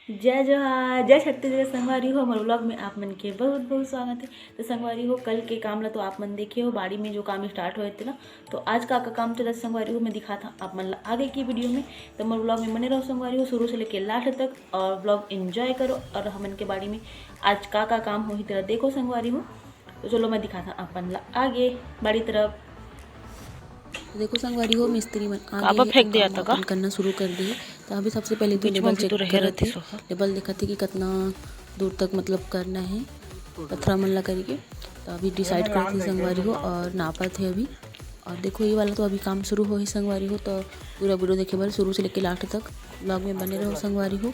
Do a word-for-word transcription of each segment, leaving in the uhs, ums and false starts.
जय जोहार, जय छत्तीसगढ़ संगवारी हो, हमर vlog में आप मन के बहुत बहुत स्वागत है। तो संगवारी हो, कल के काम ला तो आप मन देखे हो, बाड़ी में जो काम start होए थे ना, तो आज का का काम चलत संगवारी हो, मैं दिखात हूँ आप मन ला आगे की video में। तो हमर vlog में बने रहो संगवारी हो, शुरू से लेके last तक, और vlog enjoy करो। और हमन के बाड़ी में आज का का काम होही तेला देखो संगवारी हो। तो चलो मैं दिखात हूँ आप मन ला आगे बाड़ी तरफ। तो देखो संगवारी हो, मिस्त्री मन आ काबर गए हे, फेंक दिया काम था का? अपन करना शुरू कर दिए। तो अभी सबसे पहले तो बीच में लेबल भी तो चेक रहे करत रहते हे, सोहा। लेबल देखत हे कि कितना दूर तक मतलब करना है पथरा मन ला करके। तो अभी डिसाइड करत हे संगवारी हो और नापत हे अभी। और देखो ये वाला तो अभी काम शुरू हो ही संगवारी हो, तो पूरा video देखे बर शुरू से लेके last तक vlog में बने रहो संगवारी हो।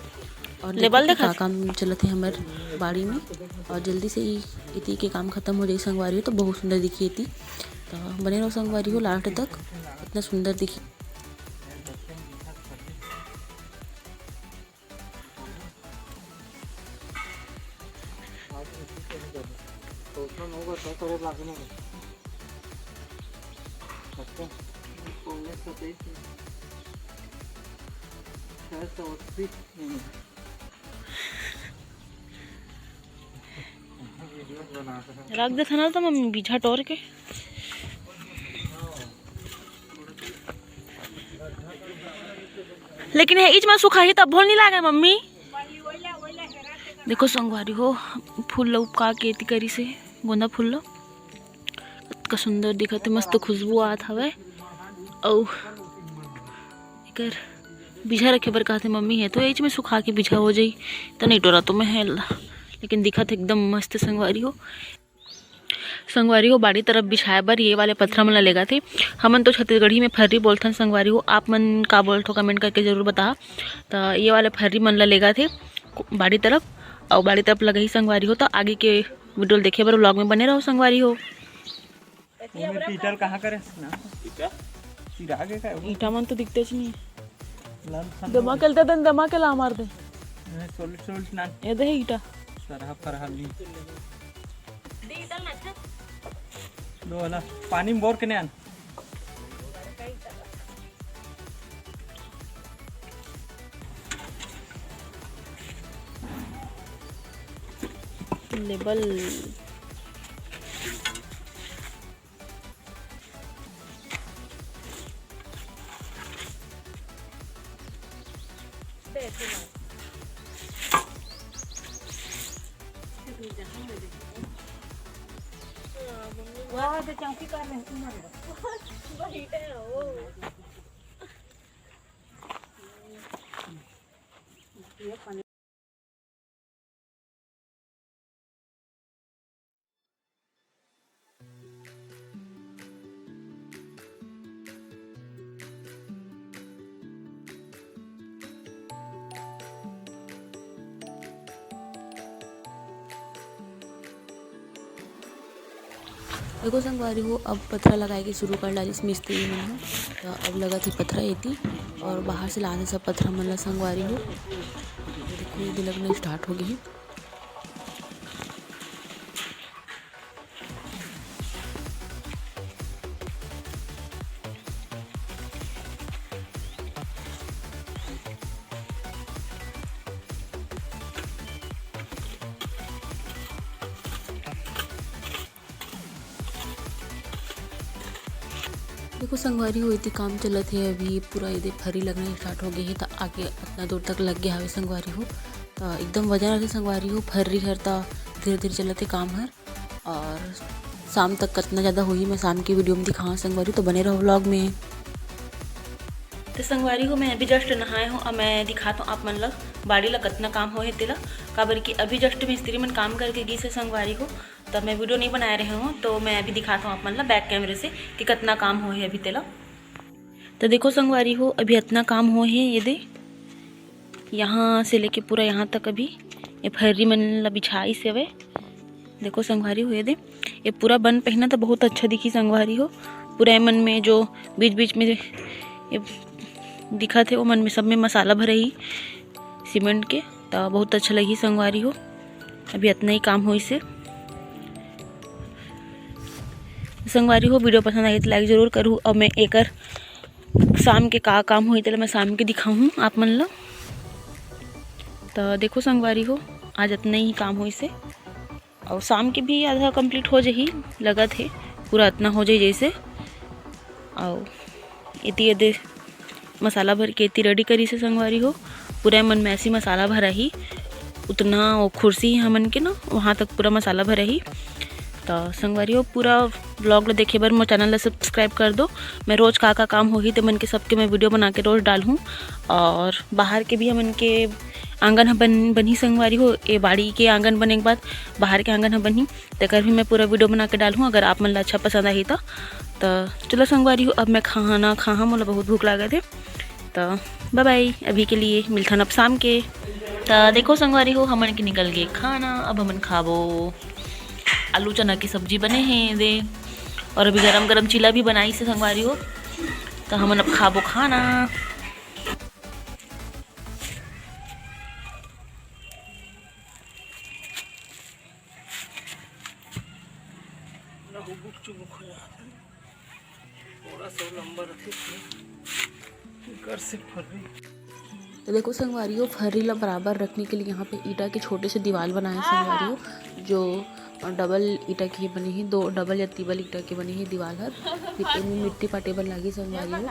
और लेबल देखो देखा? का काम चलत हे हमर बाड़ी में, और जल्दी से ही इति के काम खत्म हो जाए संगवारी हो, तो बहुत सुंदर दिखी इति। तो बने रहो संगवारी हो last तक, इतना सुंदर दिखी। रख देथे ना तो मम्मी बीजा टोर के। लेकिन हे इच में सुखाही तब भोल नहीं लागे मम्मी। देखो संगवारी हो, फूल ला उपका के एती करी से, गोंदा फूल ला। अतका सुंदर दिखत हे, मस्त खुशबू आत हवय। अउ एकर बिजहा रखे बर कहथे मम्मी हे, तो एच में सुखा के बिजहा हो जाई, त नहीं टोरा तो मैं हे ला। लेकिन दिखत हे एकदम मस्त संगवारी हो। संगवारी हो, बाड़ी तरफ बिछाए बर ये वाले पथरा मन ला लेगा थे। हमन तो छत्तीसगढ़ी में फर्री बोलथन संगवारी हो, आप मन का बोलथो comment करके जरूर बता। त ये वाले फर्री मन ला लेगा थे बाड़ी तरफ, अउ बाड़ी तरफ लगही संगवारी हो। त आगे के video ल देखे बर vlog में बने रहो संगवारी हो। ओमे पीटल कहाँ करे ना? ईटा? चिराग है का? ईटा मन तो दिखते च नहीं। लाल खान दमा के लते दन दमा के ला मार दे। नहीं, solid, solid ना। ये दे ईटा। सरहा फरहा ली। दो वाला पानी में बोर के नहीं आन। लेबल। वाह, तो चौकी कर रहे हैं, तुम्हारे। देखो संगवारी हो, अब पथरा लगाए के शुरू कर डालिस मिस्त्री मन ह। त अब लगत हे पथरा एती और बाहर से लाने सब पथरा मन ला संगवारी हो। देखो, ये लगना start हो गई। देखो संगवारी हो, एती काम चलत हे, अभी पूरा एदे फर्री लगना start हो गए हे, त आगे अतना दूर तक लग गया हवे संगवारी हो। त एकदम वजन रथे संगवारी हो, फर्री हर त धीरे-धीरे चलत हे काम हर। और शाम तक कतना ज़्यादा होही, मैं शाम की video में दिखाऊँ संगवारी, तो बने रहो vlog में। तो संगवारी हो, मैं अभी just नहाए हूँ और मैं दिखात हूँ आप मन ला बाड़ी ला कतना काम होए हे तेला, काबर कि अभी just मिस्त्री मन काम करके गिस हे संगवारी हो, तब मैं video नहीं बनाए रहे हूँ, तो मैं अभी दिखात हूँ आप मन ला back camera से कि कतना काम होए हे अभी तेला। तो देखो संगवारी हो, अभी अतना काम होए हे, ये दे यहाँ से लेके पूरा यहाँ तक अभी ये फर्री मन ला बिछाइस हवे। देखो संगवारी हो, ये दे, ये पूरा बन पहिना तो बहुत अच्छा दिखी संगवारी हो। पूरा एमन में जो बीच बीच में ये दिखत हे, ओमन में सब में मसाला भरही सीमेंट के, तो बहुत अच्छा लगही संगवारी हो। अभी अतना ही काम होइस हे। संगवारी हो, video पसंद आही तो like जरूर करहू। अब मैं एकर शाम के का काम होही, तेला मैं शाम के दिखाहूँ आप मन ला। त देखो संगवारी हो, आज अतना ही काम होइस हे, अउ शाम के भी आधा complete हो जाही, लगत हे पूरा अतना हो जाही जइसे। अउ एती एदे मसाला भर के एती ready करिस हे संगवारी हो। पूरा मन में ऐसी मसाला भराही, उतना वो खुर्सी हमन के ना, वहाँ तक पूरा मसाला भराही। त संगवारी हो, पूरा vlog ला देखे बर मोर channel ला subscribe कर दो। मैं रोज का का काम होही ते मन के सबके मैं video बना के रोज डालहूँ। और बाहर के भी हमन के आंगन ह बन बनही संगवारी हो, ए बाड़ी के आंगन बने के बाद बाहर के आंगन ह बनही, तेकर भी मैं पूरा video बना के डालहूँ अगर आप मन ला अच्छा पसंद आही त। त चलो संगवारी हो, अब मैं खाना खाहा, मोला बहुत भूख लागत हे। त bye bye, अभी के लिए मिलथन अब शाम के। त देखो संगवारी हो, हमन के निकल गे खाना, अब हमन खाबो आलू चना की सब्जी बने हे दे, और अभी गरम गरम चीला भी बनाइस हे संगवारी हो। त हमन अब खाबो खाना। ना हुबुक चुबुक हो जात हे। थोड़ा सा लंबा रथे, एकर से फर्री। तो देखो संगवारी हो, फर्री ला बराबर रखने के लिए यहाँ पे ईटा के छोटे से दीवाल बनाए संगवारी हो, जो डबल ईटा के बने हे, दो डबल या तिबल ईटा के बने हे दीवाल हर। फिर एमे मिट्टी पाटे बर लागी संगवारी हो,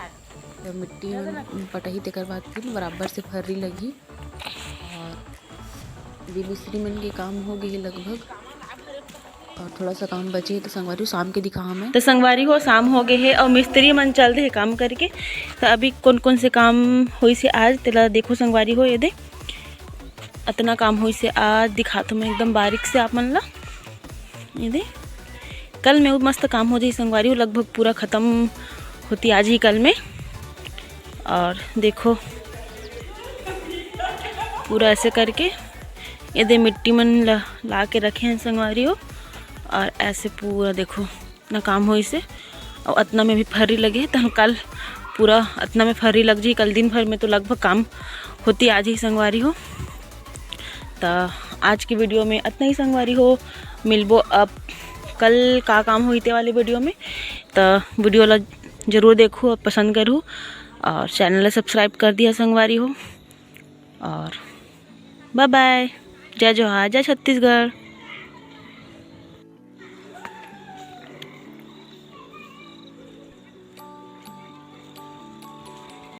तो मिट्टी मन पटही, तेकर बाद फिर बराबर से फर्री लगही। और भी मिस्त्री मन के काम हो गए हे लगभग, और थोड़ा सा काम बचे हे, तो संगवारी हो शाम के दिखाहा मैं। तो संगवारी हो, शाम हो गए हे और मिस्त्री मन चल दे हे काम करके। तो अभी कौन कौन से काम होइस हे आज, तेला देखो संगवारी हो, ये दे अतना काम होइस हे आज, दिखाथों मैं एकदम बारीक से आप मन ला। ये दे, कल में वो मस्त काम हो जाही संगवारी हो, लगभग पूरा खत्म होती आज ही कल में। और देखो, पूरा ऐसे करके ये दे मिट्टी मन ला, ला के रखे हैं संगवारी हो। और ऐसे पूरा देखो, इतना काम होइस हे, और अतना में भी फर्री लगे हे, तो हम कल पूरा अतना में फर्री लग जाही, कल दिन भर में तो लगभग काम होती आज ही संगवारी हो। त आज की video में अतना ही संगवारी हो, मिलबो अब कल का काम होही ते वाले video में। त video ला जरूर देखहू और पसंद करहू, और channel ला subscribe कर दिया संगवारी हो, और bye bye, जय जोहार, जय छत्तीसगढ़।